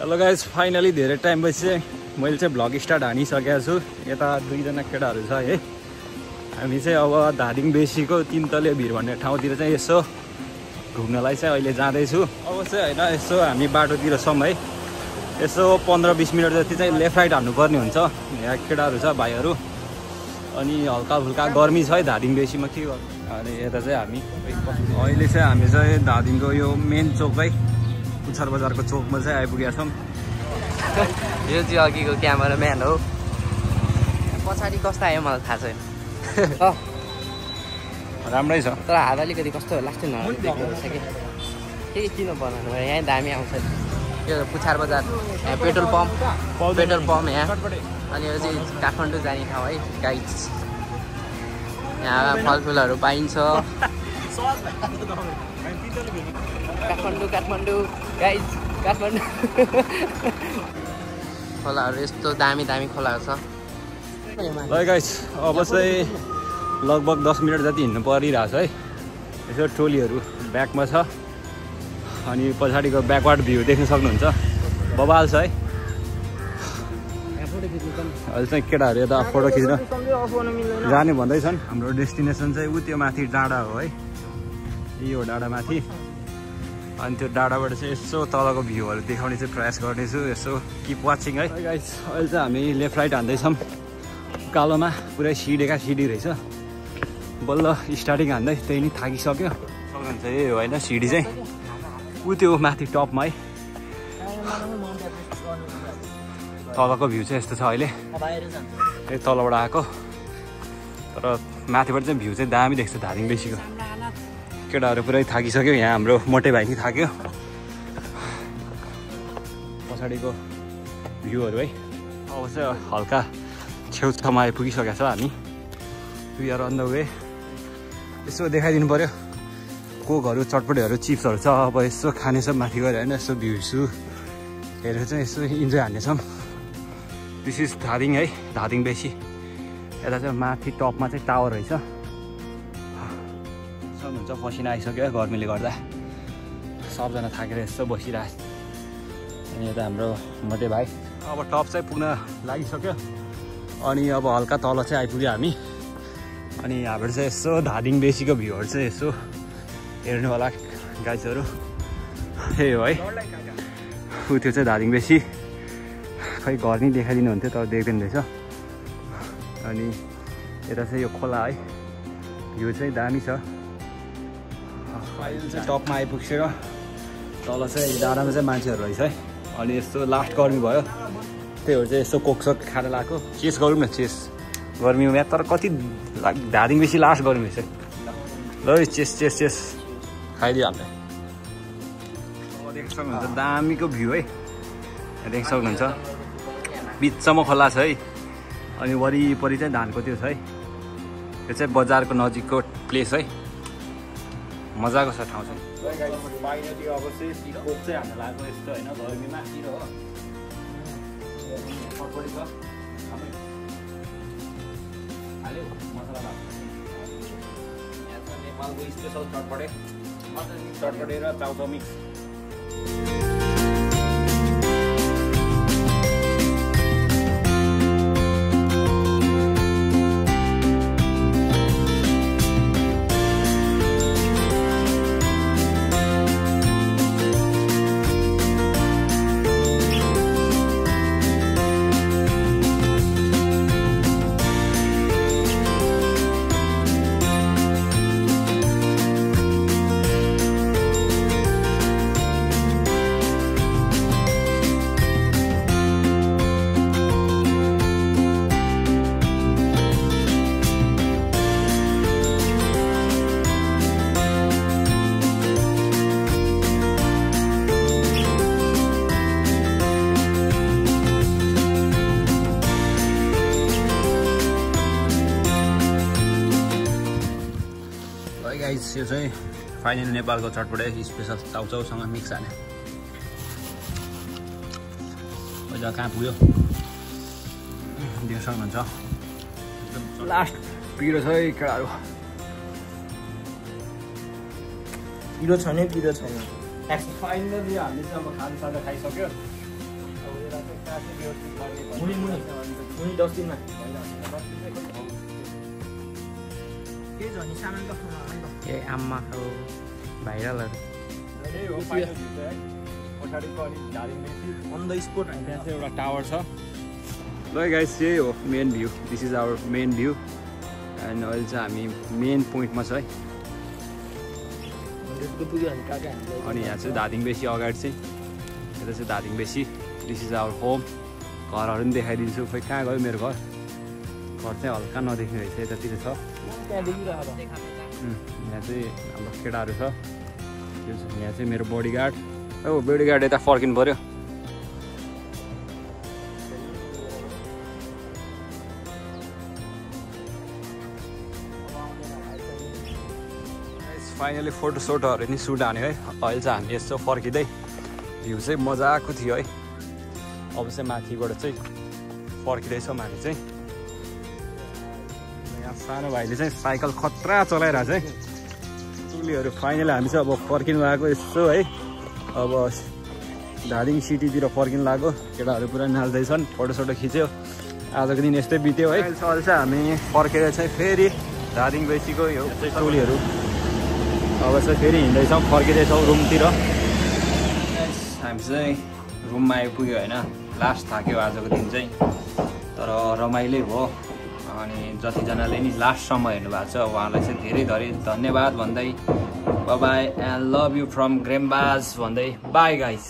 Hello guys, finally धेरै टाइमपछि चाहिँ मैले चाहिँ भ्लग स्टार्ट हानिसकेको छु। यता दुईजना केटाहरू छ है। हामी चाहिँ अब धादिङ बेसीको 3 तले भिर भन्ने ठाउँतिर चाहिँ यसो घुम्नलाई चाहिँ अहिले जाँदैछु। अब चाहिँ होइन, यसो हामी बाटोतिर छौँ है। यसो 15-20 मिनट जति चाहिँ लेफ्ट राइट हान्नुपर्ने हुन्छ। यहाँ केटाहरू छ, भाइहरू। अनि हल्का फुल्का गर्मी छ है धादिङ बेसीमा, के गर्नु। अनि यता चाहिँ हामी अहिले चाहिँ हामी चाहिँ धादिङको यो मेन चोकै पुच्छर बजारको चोकमा चाहिँ आइपुगेका छौँ। यो चाहिँ अघिको क्यामेराम्यान हो। पछाडि कस्तो आयो मलाई थाहा छैन। राम्रै छ, तर हात अलिकति कस्तो लाग्छ न के किन बनाउनु भयो। यहाँ दामी आउँछ यो पुच्छर बजार। यहाँ पेट्रोल पम्प यहाँ। अनि यो चाहिँ काठमाडौँ जाने ठाउँ है गाइस। यहाँ फलफुलहरू पाइन्छ। काठमाडौँ गाइस, काठमाडौँ। खोलाहरू यस्तो दामी खोलाहरू छ। ल गाइस, अब चाहिँ लगभग 10 मिनट जति हिँड्नु परिरहेछ है। यसो टोलीहरू ब्याकमा छ। अनि पछाडिको ब्याकवार्ड भ्यू देख्न सक्नुहुन्छ। बबाल छ है। अहिले चाहिँ केटाहरू यता फोटो खिच्न जाने भन्दैछन्। हाम्रो डेस्टिनेसन चाहिँ ऊ त्यो माथि डाँडा हो है। यो डाँडा माथि। अनि त्यो डाँडाबाट चाहिँ यसो तलको भ्यूहरू देखाउने चाहिँ प्रयास गर्नेछु। यसो किप वाचिङ है गाइस। अहिले चाहिँ हामी लेफ्ट राइट हान्दैछौँ। कालोमा पुरै सिडी रहेछ। बल्ल स्टार्टिङ हान्दै त्यही नि थाकिसक्यो। सक्नुहुन्छ यही हो होइन, सिडी चाहिँ ऊ त्यो माथि टपमा है। तलको भ्यू चाहिँ यस्तो छ अहिले। यही तलबाट आएको, तर माथिबाट चाहिँ भ्यू चाहिँ दामी देख्छ धादिङ बेसीको। केटाहरू पुरै थाकिसक्यो। यहाँ हाम्रो मोटे भाइ नि थाक्यो। पछाडिको भ्यूहरू है। अब चाहिँ हल्का छेउछाउमा आइपुगिसकेको छ हामी। We are on the way. यसो देखाइदिनु पऱ्यो। कोकहरू, चटपटेहरू, चिप्सहरू छ। अब यसो खाने सब माथि गएर होइन, यसो भ्यूसु हेरेर चाहिँ यसो इन्जोय हान्नेछौँ। दिस इज धादिङ है, धादिङ बेसी। यता चाहिँ माथि टपमा चाहिँ टावर रहेछ। सक्नुहुन्छ पसिना आइसक्यो है गर्मीले गर्दा। सबजना थाकेर यसो बसिरहेछ। अनि यता हाम्रो मोटे भाइ। अब टप चाहिँ पुग्न लागिसक्यो। अनि अब हल्का तल चाहिँ आइपुग्यो हामी। अनि यहाँबाट चाहिँ यसो धादिङ बेसीको भ्यूहरू चाहिँ यसो हेर्नु होला गाइजहरू। त्यही हो है, ऊ त्यो चाहिँ धादिङ बेसी। खै घर नै देखाइदिनु हुन्थ्यो तर देख्दैन रहेछ। अनि यता चाहिँ यो खोला है। भ्यू चाहिँ दामी छ। अहिले चाहिँ टपमा आइपुग्छ। तल चाहिँ डाँडामा चाहिँ मान्छेहरू रहेछ है। अनि यस्तो लास्ट गर्मी भयो, त्यही भएर चाहिँ यसो कोकसक खान लगाएको। चेस गरौँ न, चेस गर्मीमा यहाँ। तर कति धादिङ बेसी लास्ट गर्मी रहेछ। ल चेस खाइदियो हामीलाई। अब देख्न सक्नुहुन्छ दामीको भ्यू है। देख्न सक्नुहुन्छ बिचसम्म खोला छ है। अनि वरिपरि चाहिँ धानको त्यो छ है। यो चाहिँ बजारको नजिकको प्लेस है। मजाको छ ठाउँ चाहिँ। फाइनली अब चाहिँ सी कोक चाहिँ हान्न लागेको यस्तो होइन, गर्मीमा किरो हो। फटफटी छ हाल्यो मसला भएको। यहाँ छ नेपालको स्पेसल चटपटे र चाउचाउ मिक्स। यो चाहिँ फाइनल नेपालको चटपटे स्पेसल चाउचाउसँग मिक्स हाने। अहिले कहाँ पुग्यो देख्न सक्नुहुन्छ। लास्ट पिरो छ है केटाहरू। पिरो छैन। फाइनली हामीले चाहिँ अब खाजासाजा खाइसक्यो। ए आम्मा हो भाइरलहरू अन द स्पोट त्यहाँ चाहिँ एउटा टावर छ ल गाइस यही हो main view this is our main view and अहिले चाहिँ हामी मेन पोइन्टमा छ है अनि यहाँ चाहिँ धादिङ बेसी अगाडि चाहिँ यता चाहिँ धादिङ बेसी दिस इज आवर होम घरहरू पनि देखाइदिन्छु खोइ कहाँ गयो मेरो घर चाहिँ हल्का नदेख्ने रहेछ यतातिर छ यहाँ चाहिँ हाम्रो केटाहरू छ यहाँ चाहिँ मेरो बडीगार्ड ओ बडीगार्ड यता फर्किनु पऱ्यो फाइनली फोटोसोटहरू नि सुट हान्यो है अहिले चाहिँ हामी यसो फर्किँदै भ्यू चाहिँ मजाको थियो है अब चाहिँ माथिबाट चाहिँ फर्किँदैछौँ हामी चाहिँ यहाँ सानो भाइले चाहिँ साइकल खतरा चलाइरहेको छ है टुलीहरू फाइनली हामी चाहिँ अब फर्किनु लागेको यसो है अब धादिङ सिटीतिर फर्किनु लाग्यो केटाहरू पुरा नाच्दैछन् फोटोसोटो खिच्यो आजको दिन यस्तै बित्यो है अहिले चाहिँ हामी फर्केर चाहिँ फेरि धादिङ बेसीको यो टोलीहरू अब चाहिँ फेरि हिँड्दैछौँ फर्किँदैछौँ रुमतिर हामी चाहिँ रुममा आइपुग्यो होइन लास्ट थाक्यो आजको दिन चाहिँ तर रमाइलै भयो अनि जतिजनाले नि लास्टसम्म हेर्नु भएको छ उहाँलाई चाहिँ धेरै धेरै धन्यवाद भन्दै bye and love you from ग्रेम्बाज भन्दै बाई गाइस।